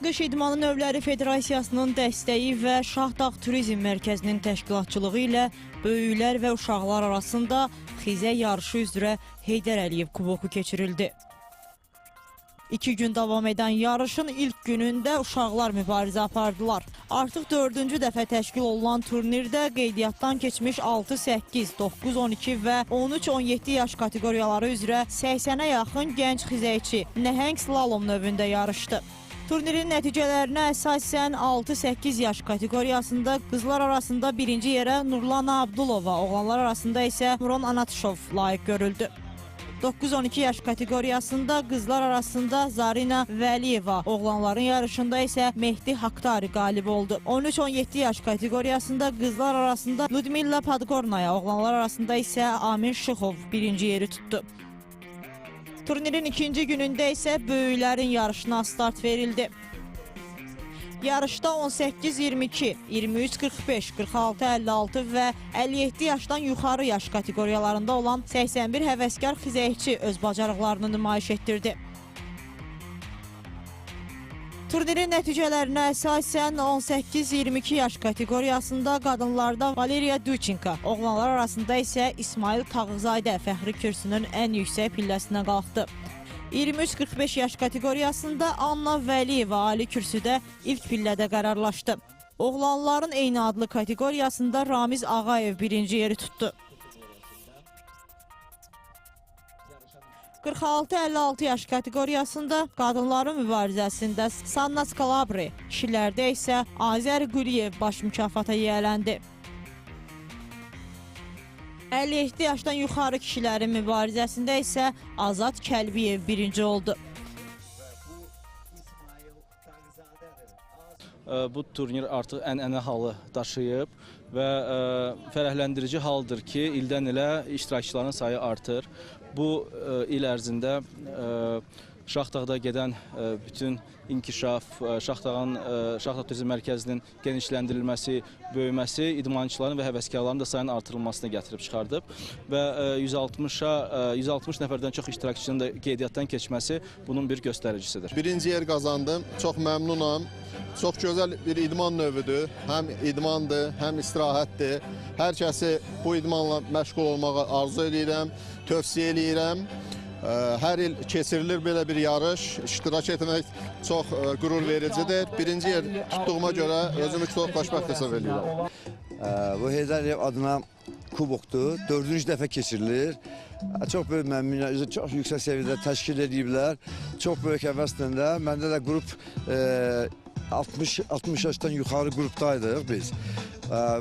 Vərdış İdmanı Növləri Federasiyasının dəstəyi və Şahdağ Turizm Mərkəzinin təşkilatçılığı ilə böyüklər və uşaqlar arasında xizək yarışı üzrə Heydər Əliyev kuboku keçirildi. 2 gün davam edən yarışın ilk günündə uşaqlar mübarizə apardılar. Artıq 4-cü dəfə təşkil olunan turnirdə qeydiyyatdan keçmiş 6, 8, 9, 12 və 13-17 yaş kateqoriyaları üzrə 80-ə yaxın gənc xizəkçi nəhəng slalom növündə yarışdı. Turnirin nəticələrinə əsasən 6-8 yaş kateqoriyasında qızlar arasında birinci yerə Nurlana Abdulova, oğlanlar arasında isə Muron Anatşov layiq görüldü. 9-12 yaş kateqoriyasında qızlar arasında Zarina Vəliyeva, oğlanların yarışında isə Mehdi Haktari qalib oldu. 13-17 yaş kateqoriyasında qızlar arasında Ludmilla Podgornaya, oğlanlar arasında isə Amin Şıxov birinci yeri tutdu. Turnirin ikinci günündə isə böyüklərin yarışına start verildi. Yarışda 18-22, 23-45, 46-56 və 57 yaşdan yuxarı yaş kateqoriyalarında olan 81 həvəskar xizəkçi öz bacarıqlarını nümayiş etdirdi. Turnirin nəticələrinə əsasən 18-22 yaş kateqoriyasında qadınlarda Valeriya Duçenko, oğlanlar arasında isə İsmail Tağızadə fəxri kürsünün ən yüksək pilləsinə qalxdı. 23-45 yaş kateqoriyasında Anna Vəliyeva ali kürsüdə ilk pillədə qərarlaşdı. Oğlanların eyni adlı kateqoriyasında Ramiz Ağayev birinci yeri tutdu. 46-56 yaş kateqoriyasında qadınların mübarizəsində Sanna Skalabri, kişilərdə isə Azər Quliyev baş mükafata yiyələndi. 57 yaşdan yuxarı kişilərin mübarizəsində isə Azad Kəlbiyev birinci oldu. Bu turnir artıq ənənə halı daşıyıb və fərəhləndirici haldır ki, ildən ilə iştirakçıların sayı artır. Bu il ərzində Şahdağda gedən bütün inkişaf, Şahdağ Turizm Mərkəzinin genişləndirilməsi, böyüməsi idmançıların və həvəskarların da sayının artırılmasına gətirib çıxardıb və 160 nəfərdən çox iştirakçının da qeydiyyatdan keçməsi bunun bir göstəricisidir. Birinci yer qazandım, çox məmnunam. Çox gözəl bir idman növüdür. Həm idmandır, həm istirahətdir. Hər kəsi bu idmanla məşğul olmağa arzu edirəm, tövsiyə eləyirəm. Hər il keçirilir belə bir yarış, iştirak etmək çox qürur vericidir. Birinci yer tutduğuma görə özümü çox xoşbəxt hesab edirəm. Bu Heydər Əliyev adına kubokdur, 4-cü dəfə keçirilir. Çox böyük məmnuniyyət, çox yüksək səviyyədə təşkil ediblər. Çox böyük həvəslə də, məndə də qrup 60 yaşdan yuxarı qrupdaydıq biz.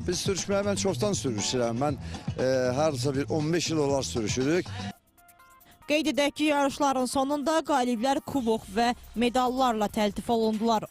Biz sürüşməyə mən çoxdan sürüşürəm. Mən hardasa bir 15 il olar sürüşürük. Qeyd edək ki, yarışların sonunda qaliblər kubok və medallarla təltif olundular.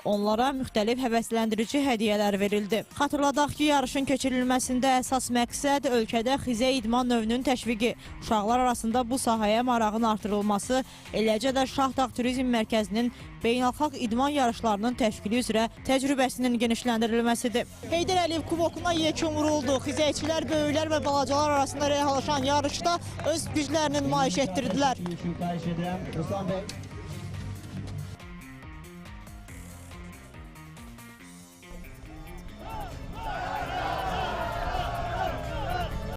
Onlara müxtəlif həvəsləndirici hədiyyələr verildi. Xatırladaq ki, yarışın keçirilməsində əsas məqsəd ölkədə xizək idman növünün təşviqi, uşaqlar arasında bu sahəyə marağın artırılması, eləcə də Şahdağ Turizm Mərkəzinin beynəlxalq idman yarışlarının təşkili üzrə təcrübəsinin genişləndirilməsidir. Heydər Əliyev kubokuna yekun vuruldu. Xizəkçilər, böyüklər və balacalar arasında reallaşan yarışda öz güclərini nümayiş etdirdilər.